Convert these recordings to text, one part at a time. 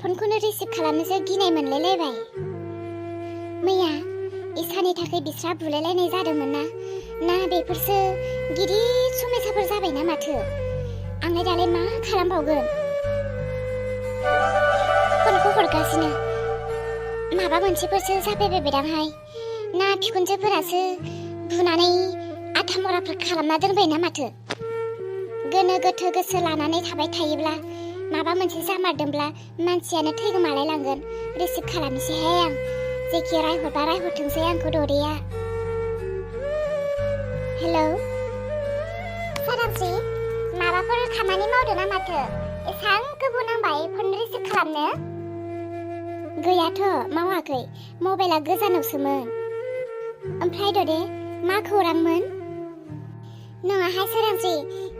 फनखौनो receive खालामनोसो गिनाय मोनलायलायबाय। मैया इसानि थाखाय बिस्रा बुलायलायनाय जादोंमोन ना बेफोरसो गिदिर समयसाफोर जाबायना माथो। आंलाय दालाय मा खालामबावगोन? फनखौ हरगासिनो माबा मोनसेफोरसो जाबायबायदांहाय ना बिखुनजोफोरासो बुनानै आथामराफोर खालामना दोनबायना माथो। गोनो गोथो गोसो लानानै थाबाय थायोब्ला माबा मोनसे जामारदोंब्ला मानसियानो थैगोमालाय लांगोन। रिसिभ खालामनोसैहाय आं। जेखि रायहरबा रायहरथोंसै आंखौ ददेया। हेलौ सोरांस्रि, माबाफोर खामानि मावदों ना माथो? एसां गोबाव नांबाय फन रिसिभ खालामनो? गैयाथ' मावाखै, मबाइला गोजानावसोमोन। ओमफ्राय ददे मा खौरांमोन? नङाहाय सोरांस्रि,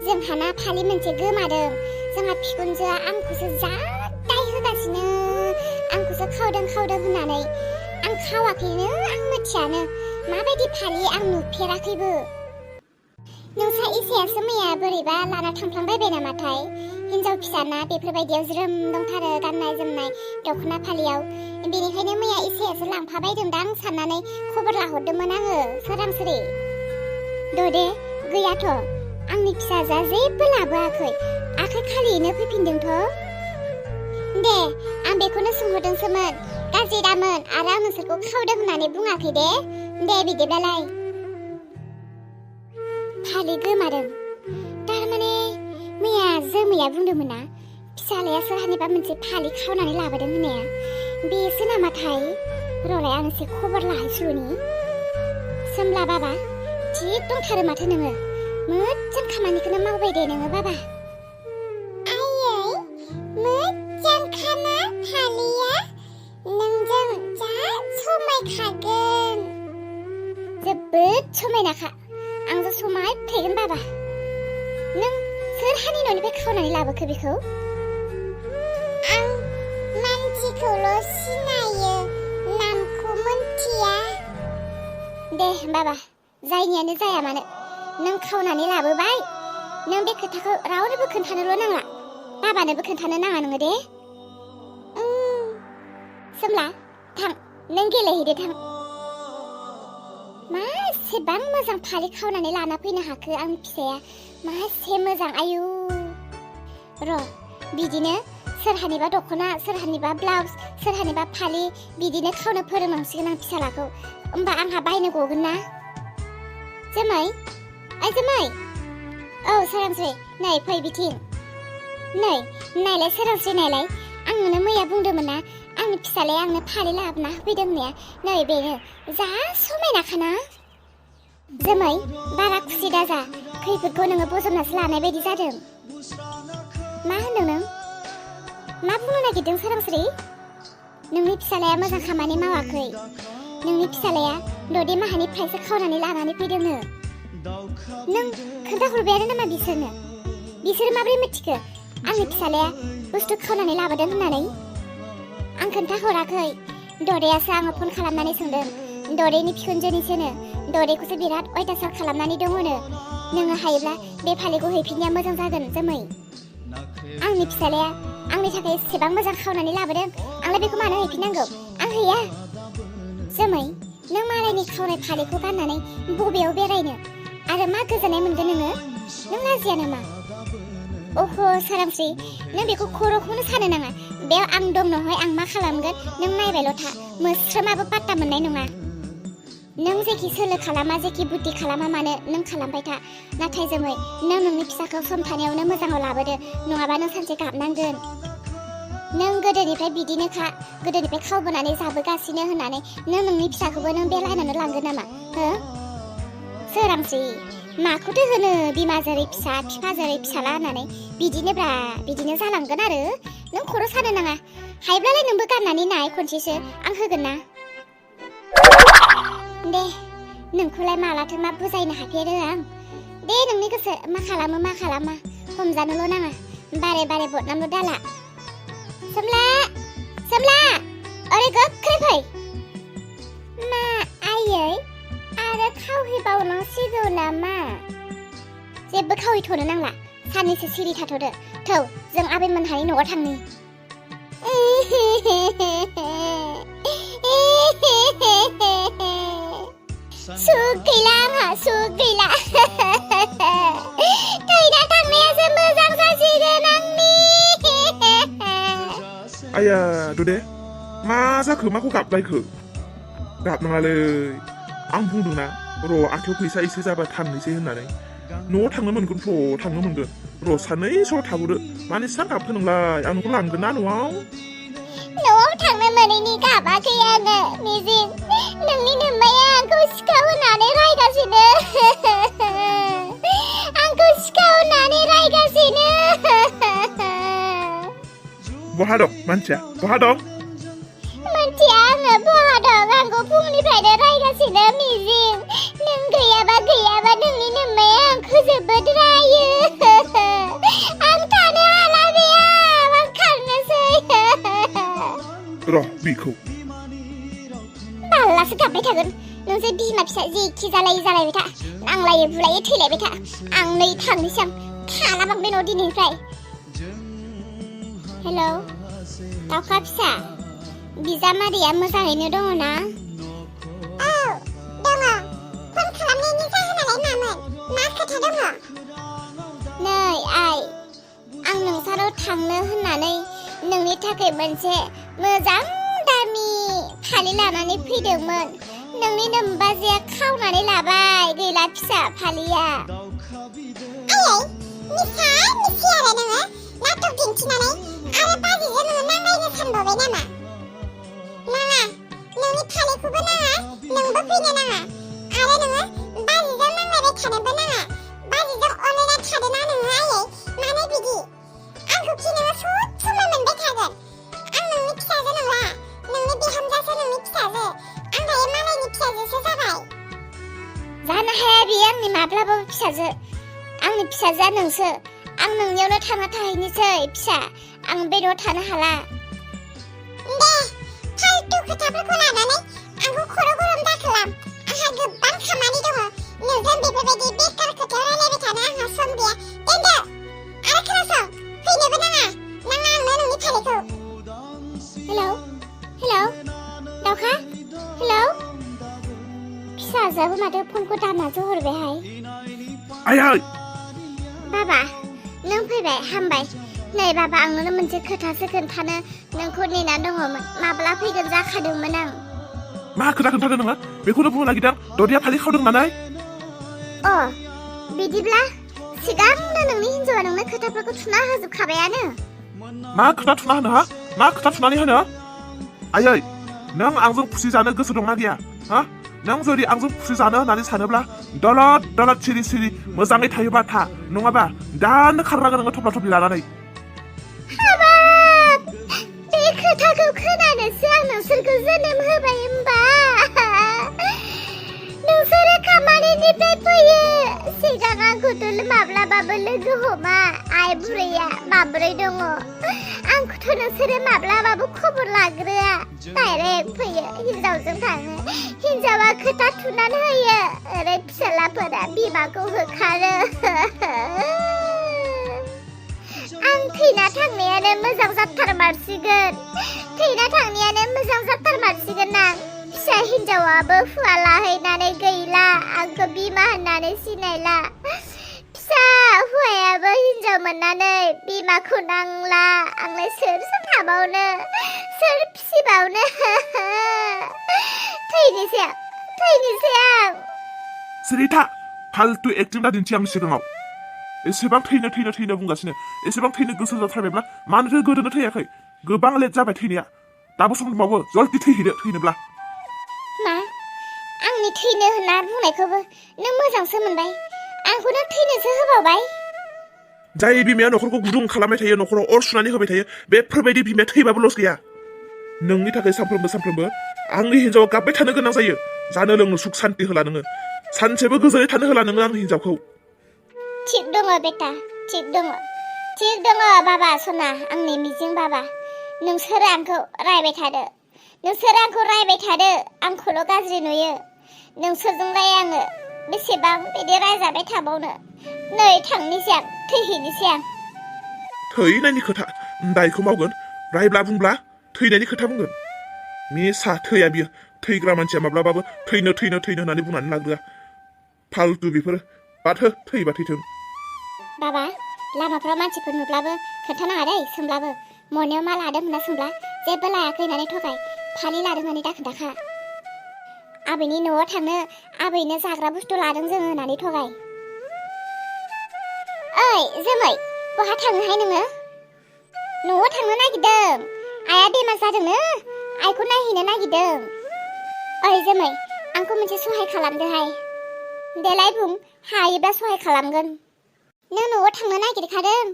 जोंहाना फालि मोनसे गोमादों। जोंहा बिखुनजोआ आंखौसो जा दाय होगासिनो, आंखौसो खावदों होननानै। आं खावाखैनो, आं मिथियानो। माबायदि फालि आं नुफेराखैबो। नोंसा इसायासो मैया बोरैबा लाना थांफ्लांबायबाय नामाथाय? हिनजाव फिसाना बेफोरबायदियाव ज्रोम दंथारो गाननाय जोमनाय दख'ना फालियाव। बेनिखायनो मैया इसायासो लांफाबायदोंदां साननानै खबर लाहरदोंमोन आङो सोरांस्रि। ददे गैयाथ', आंनि फिसाजोआ जेबो लाबोआखै। आखाइ खालियैनो फैफिनदोंथ'। दे आं बेखौनो सोंहरदोंसोमोन, गाज्रि दामोन आरो आं नोंसोरखौ खावदों होननानै बुङाखै दे बिदिब्लालाय। फालि गोमादों थारमाने मैया जोमैया बुंदोंमोन ना फिसालाया सोरहानिबा मोनसे फालि खावनानै लाबोदों होननाया। बेसो नामाथाय? रलाय आं एसे खबर लाहैस्लुनि। सोमला बाबा, थिग दंथारो माथो नोङो। मोजां खामानिखौनो मावबाय दे नोङो बाबा। आयै मोजांखाना फालिया? नोंजों जा समायखागोन। जोबोद समायनाखा, आंजों समायफ्लेगोन बाबा। नों सोरहानि न'निफ्राय खावनानै लाबोखो बेखौ? आं मानसिखौल' सिनायो, नामखौ मोनथिया। दे बाबा, जायनियानो जाया मानो, नों खावनानै लाबोबाय। नों बे खोथाखौ रावनोबो खोन्थानोल' नाङा, बाबानोबो खोन्थानो नाङा नोङो दे। सोमला थां, नों गेलेहैदो थां। मासेबां मोजां फालि खावनानै लाना फैनो हाखो आंनि फिसाया? मासे मोजां, आयु। र' बिदिनो सोरहानिबा दख'ना, सोरहानिबा ब्लाउस, सोरहानिबा फालि बिदिनो खावनो फोरोंनांसिगोन आं फिसालाखौ। होमबा आंहा बायनो गगोन ना। जोमै, ओइ जोमै। औ सोरांस्रि, नै फै बिथिं। नै नायलाय सोरांस्रि, नायलाय आं नोंनो मैया बुंदोंमोन ना आंनि फिसालाया आंनो फालि लाबोना होफैदों होननाया। नै बेनो, जा समायनाखाना। जोमै, बारा खुसि दाजा, खैफोदखौ नोङो बजबनासो लानाय बायदि जादों। मा होनदों नों? मा बुंनो नागिरदों सोरांस्रि? नोंनि फिसालाया मोजां खामानि मावाखै। नोंनि फिसालाया ददे माहानिफ्रायसो खावनानै लानानै फैदोंनो। नों खोन्थाहरबायानो नामा बिसोरनो? बिसोरो माबोरै मिथिखो आंनि फिसालाया बुस्थु खावनानै लाबोदों होननानै? आं खोन्थाहराखै, ददेयासो आङो फन खालामनानै सोंदों। ददेनि बिखुनजोनिसोनो, ददेखौसो बिराद अयथासार खालामनानै दङनो। नोङो हायोब्ला बे फालिखौ हैफिननाया मोजां जागोन जोमै। आंनि फिसालाया आंनि थाखाय एसेबां मोजां खावनानै लाबोदों, आंलाय बेखौ मानो हैफिननांगौ? आं हैया। जोमै, नों मालायनि खावनाय फालिखौ गाननानै बबेयाव बेरायनो आरो मा गोजोननाय मोनगोन नोङो? नों लाजिया नामा? अह सोरांस्रि, नों बेखौ खर'खौनो सानो नाङा। बेयाव आं दं नहाय, आं मा खालामगोन नों नायबायल' था। मोस्रोमाबो पात्ता मोननाय नङा। नों जेखि सोलो खालामा, जेखि बुद्धि खालामा मानो, नों खालामबाय था। नाथाय जोमै, नों नोंनि फिसाखौ सम थानायावनो मोजाङाव लाबोदो, नङाबा नों सानसे गाबनांगोन। नों गोदोनिफ्राय बिदिनोखा, गोदोनिफ्राय खावबोनानै जाबोगासिनो होननानै नों नोंनि फिसाखौबो नों बे लाइनावनो लांगोन नामा? हो सोरांस्रि, माखौथो होनो बिमा जेरै फिसा, बिफा जेरै फिसाला होननानै? बिदिनोब्रा, बिदिनो जालांगोन आरो। नों खर' सानो नाङा। हायोब्लालाय नोंबो गाननानै नाय खनसेसो, आं होगोन ना। दे नोंखौलाय मालाथो मा बुजायनो हाफेरो आं। दे नोंनि गोसो, मा खालामा हमजानोल' नाङा। बारे बारे बदनामल' दाला। सोमला, ओरै गोख्रै फै। मा आयै, आरो खावहैबावनांसिगौ नामा? जेबो खावहैथ'नो नांला, साननैसो सिरि थाथ'दो। थौ जों आबैमोनहानि न'आव थांनि। सुख गैला आंहा सुख गैला थैना थांनायासो मोजां जासिगोन आंनि आया दुदे मा जाखो माखौ गाबलायखो गाबनाङालै आं बुंदोंना र' आखायाव फैसा एसे जाबा थांनोसै होननानै न'आव थांनो मोनगोन थांनो मोनगोन र' साननैसो थाबोदो मानो एसेबां गाबखो नोंलाय आं नोंखौ लांगोन ना न'आव थांनो मोनैनि गाबाखै आङो मिजिं नोंनि नोम्माया आंखौ सिखाव होनानै रायगासिनो आंखौ सिखाव होनानै रायगासिनो बहा दं मानसिया बहा दं मोनथिया आङो बहा दं आंखौ फुंनिफ्रायनो रायगासिनो मिजिं नों गैयाबा नोंनि नोम्माया आंखौ जोबोद रायो आं थानो हाला बेयाव आं खारनोसै र' बिखौ बालासो गाबबाय थागोन नोंसोर बिमा फिसा जेखि जालायबाय था नांलायो बुलायो थैलायबाय था आं नै थांनोसै आं थाला बांबाय न' दिनैनिफ्राय हेलौ दाउखा फिसा बिजामादैया मोजाङैनो दङ ना औ दङ फन खालामनायनि जाहोनालाय मामोन मा खोथा दङ नै आइ आं नोंसानाव थांनो होननानै नोंनि थाखाय मोनसे मोजां दामि फालि लानानै फैदोंमोन नोंनि नोमबाजैया खावनानै लाबाय गैला फिसा फालिया आयै मिसा आरो नोङो नाटक दिन्थिनानै आरो बाजैजों नोङो नांलायनो सानबावबाय नामा नाङा नोंनि फालिखौबो नाङा नोंबो फैनो नाङा आरो नोङो बाजैजों नांलायबाय थानोबो नाङा बाजैजों अनलायना थादोना नोङो आयै मानो बिदि आंखौ खि नोङो सब समाय मोनबाय थागोन आं नोंनि फिसाजो नंला नोंनि बिहामजासो नोंनि फिसाजो आं दायो मालायनि फिसाजोसो जाबाय जानो हाया बियो आंनि माब्लाबाबो फिसाजो आंनि फिसाजोआ नोंसो आं नोंनियावनो थाना थाहैनोसै फिसा आं बे न'आव थानो हाला दे फालतु खोथाफोरखौ लानानै आंखौ खर' गरम दाखालाम आंहा गोबां खामानि दङ नोंजों बेफोरबायदि बेकार खोथायाव रायलायबाय थानो आंहा सम गैया दोनदो आरो खोनासं फैनोबो नाङा आंनो नोंनि फालिखौ हेलौ दाउखा हेलौ फिसाजोआबो माथो फनखौ दाननासो हरबायहाय आयै बाबा नों फैबाय हामबाय नै बाबा आं नोंनो मोनसे खोथासो खोन्थानो नोंखौ नेनानै दङमोन माब्ला फैगोन जाखादोंमोन आं मा खोथा खोन्थादों नोङो बेखौनो बुंनो नागिरदों ददिया फालि खावदों होननानै अ बिदिब्ला सिगांनो नोंनि हिन्जावा नोंनो खोथाफोरखौ थुना होजोबखाबायानो मा खोथा थुना होनो हा मा खोथा थुनानै होनो आयै नों आंजों खुसि जानो गोसो दंना गैया हा नों जुदि आंजों खुसि जानो होननानै सानोब्ला दलद सिरि सिरि मोजाङै थायोबा था नङाबा दानो खारनांगोन नोङो थफ्ला थफ्लि लानानै हाबाब बे खोथाखौ खोनानोसो आं नोंसोरखौ जोनोम होबाय होमबा नोंसोरो खामानिनिफ्राय फैयो सिगां आंखौथ' माब्लाबाबो लोगो हमा आइ बुरैया माब्रै दङ आंखौथ' नोंसोरो माब्लाबाबो खबर लाग्रोआ डाइरेक्ट फैयो हिन्जावजों थाङो हिन्जावा खोथा थुनानै होयो ओरै फिसालाफोरा बिमाखौ होखारो आं थैना थांनायानो मोजां जाथारमारसिगोन थैना थांनायानो मोजां जाथारमारसिगोन आं फिसा हिन्जावाबो हुवा लाहैनानै गैला आंखौ बिमा होननानै सिनायला फिसा हुवायाबो हिन्जाव मोननानै बिमाखौ नांला आंलाय सोर थाबावनो सोर फिसिबावनो थैनोसै आं सिरिथा फालतु एक्टिं दा दिन्थि आंनि सिगाङाव एसेबां थैनो बुंगासिनो एसेबां थैनो गोसो जाथारबायब्ला मानोथो गोदोनो थैयाखै गोबां लेट जाबाय थैनाया दाबो सम दंबावो जल्दि थैहैदो थैनोब्ला मा आंनि थैनो होनना बुंनायखौबो नों मोजांसो मोनबाय आंखौनो थैनोसो होबावबाय जाय बिमाया न'खरखौ गुदुं खालामबाय थायो न'खराव अर सुनानै होबाय थायो बेफोरबायदि बिमाया थैबाबो लस गैया नोंनि थाखाय सानफ्रोमबो आंनि हिन्जावा गाबबाय थानो गोनां जायो जानो लोंनो सुख सान्ति होला नोङो सानसेबो गोजोनै थानो होला नोङो आंनि हिन्जावखौ थिग दङ बेटा थिग दङ बाबा सना आंनि मिजिं बाबा नोंसोरो आंखौ रायबाय थादो आंखौल' गाज्रि नुयो नोंसोरजोंलाय आङो बेसेबां बिदि रायजाबाय थाबावनो नै थांनोसै आं थैहैनोसै आं थैनायनि खोथा दायखौ मावगोन रायब्ला बुंब्ला थैनायनि खोथा बुंगोन मिसा थैया बियो थैग्रा मानसिया माब्लाबाबो थैनो होननानै बुंनानै लाग्रोआ फालतु बेफोर बाद हो थैबा थैथों बाबा लामाफ्राव मानसिफोर नुब्लाबो खोन्थानाङा दै सोंब्लाबो मनायाव मा लादों होनना सोंब्ला जेबो लायाखै होननानै थगाय फालि लादों होननानै दा खोन्थाखा आबैनि न'आव थांनो आबैनो जाग्रा बुस्थु लादों जोङो होननानै थगाय ओइ जोमै बहा थाङोहाय नोङो न'आव थांनो नागिरदों आइया बेमार जादोंनो आइखौ नायहैनो नागिरदों ओइ जोमै आंखौ मोनसे सहाय खालामदोहाय देलाय बुं हायोब्ला सहाय खालामगोन नों न'आव थांनो नागिरखादों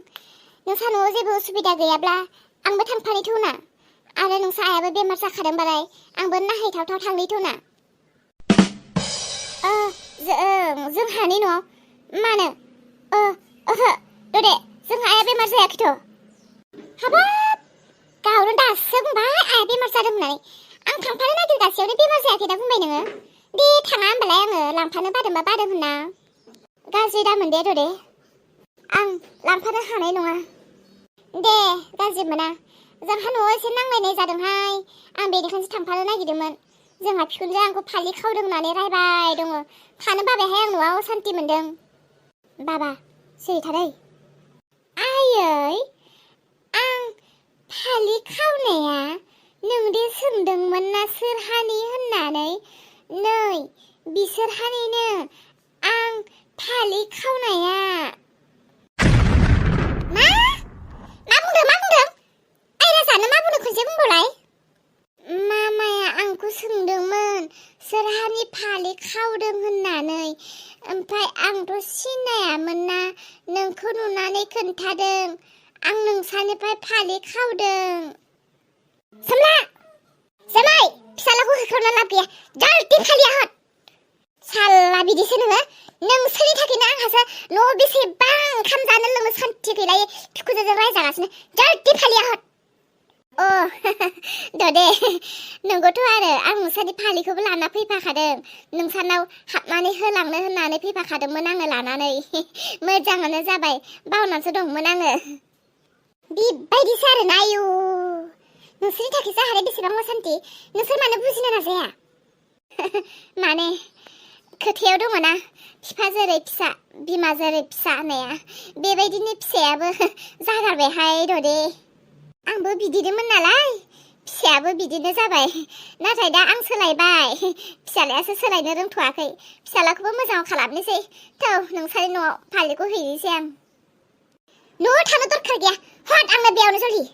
नोंसा न'आव जेबो उसुबिदा गैयाब्ला आंबो थांफानोथौना आरो नोंसा आइयाबो बेमार जाखादोंबालाय आंबो नायहैथावथाव थांनोथौना जोंहानि न'आव मानो ओहो दे जोंहा आइया बेमार जायाखैथ' हाबाब गावनो दासो बुंबाय आइया बेमार जादों होननानै आं थांफानो नागिरगासियावनो बेमार जायाखै दा बुंबाय नोङो दे थाङा होनबालाय आङो लांफानो बादोंबा बादों होनना गाज्रि दामोन दे दे आं लांफानो हानाय नङा दे गाज्रि मोना जोंहा न'आव एसे नांलायनाय जादोंहाय आं बेनिखायनो थांफानो नागिरदोंमोन जोंहा बिखुनजोआ आंखौ फालि खावदों होननानै रायबाय दङ थानो बाबायहाय आं न'आव सान्ति मोनदों बाबा सिरि थादै आयै आं फालि खावनाया नोंदे सोंदोंमोन ना सोरहानि होननानै नै बिसोरहानिनो आं फालि खावनाया मा बुंदों आइरा जानो मा बुंदों खनसे बुंबावलाय मामाया आंखौ सोंदोंमोन सोरहानि फालि खावदों होननानै ओमफ्राय आंथ' सिनायामोन ना नोंखौ नुनानै खोन्थादों आं नोंसानिफ्राय फालि खावदों सोमला जोमै फिसालाखौ होख्रावना लाब गैया जाल्दि फालिया हर साला बिदिसो नोङो नोंसोरनि थाखायनो आंहासो न'आव बेसेबां ओंखाम जानो लोंनो सान्थि गैलायै बिखुनजोजों रायजागासिनो जाल्दि फालिया हर दे नंगौथ' आरो आं नोंसानि फालिखौबो लाना फैफाखादों नोंसानाव हाबनानै होलांनो होननानै फैफाखादोंमोन आङो लानानै मोजाङानो जाबाय बावनानैसो दंमोन आङो बेबायदिसो आरोना आयु नोंसोरनि थाखायसो आहाय बेसेबां असान्थि नोंसोर मानो बुजिनो नाजाया माने खोथायाव दङ ना बिफा जेरै फिसा बिमा जेरै फिसा होननाया बेबायदिनो फिसायाबो जागारबायहाय दे आंबो बिदिनोमोन नालाय फिसायाबो बिदिनो जाबाय नाथाय दा आं सोलायबाय फिसालायासो सोलायनो रोंथ'वाखै फिसालाखौबो मोजां खालामनोसै थौ नोंसानि न'आव फालिखौ हैनोसै आं न'आव थानो दरखार गैया हट आंनो बेयावनो जलदि